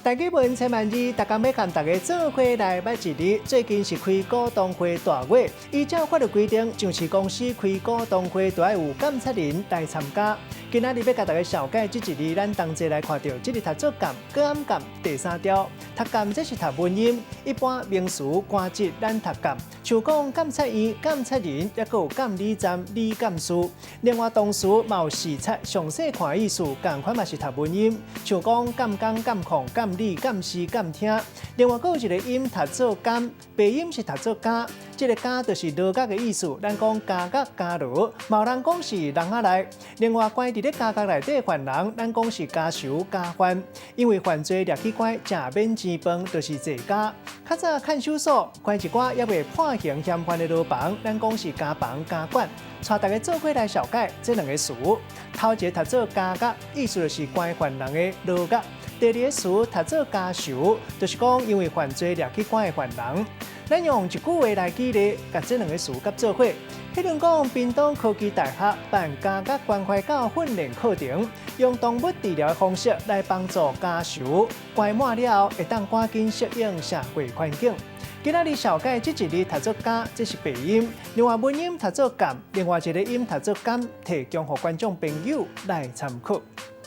台語文千萬字，逐工欲共大家做伙來捌一字。最近是開股東會大月，依照法律規定，上市公司開股東會都愛有監察人來參加。今仔日欲共大家紹介這一字，咱同齊來看著，這個讀做監，閣按鑑第三調，讀鑑這是讀文音，一般名詞官職咱讀鑑，像講監察院、監察人，抑閣有監理站、理監事。另外動詞嘛有視察、詳細看意思，仝款嘛是讀文音，像講監工、監控、監理、監視、監聽。另外，閣有一個音讀做監，白音是讀做監，這個監就是牢獄的意思。咱講監獄、監牢，嘛有人講是籠仔內。另外，關佇咧監獄內底犯人，咱講是監囚、監犯，因為犯罪掠去關，食免錢飯，就是坐監。較早看守所關一寡猶未判刑嫌犯的牢房，咱講是監房、監管。帶大家做伙來紹介這兩個詞，頭一個讀做監獄，意思就是關犯人的牢獄；第二個詞讀做監囚，就是講因為犯罪掠去關的犯人。咱用一句話來舉例，共這兩個詞佮做伙。彼如講，屏東科技大學辦監獄關懷狗訓練課程，用動物治療的方式來幫助監囚關滿了後，會當趕緊適應社會環境。今仔日紹介這一字讀做監，這是白音；另外文音讀做鑑，另外一個音讀做監，提供予觀眾朋友來參考。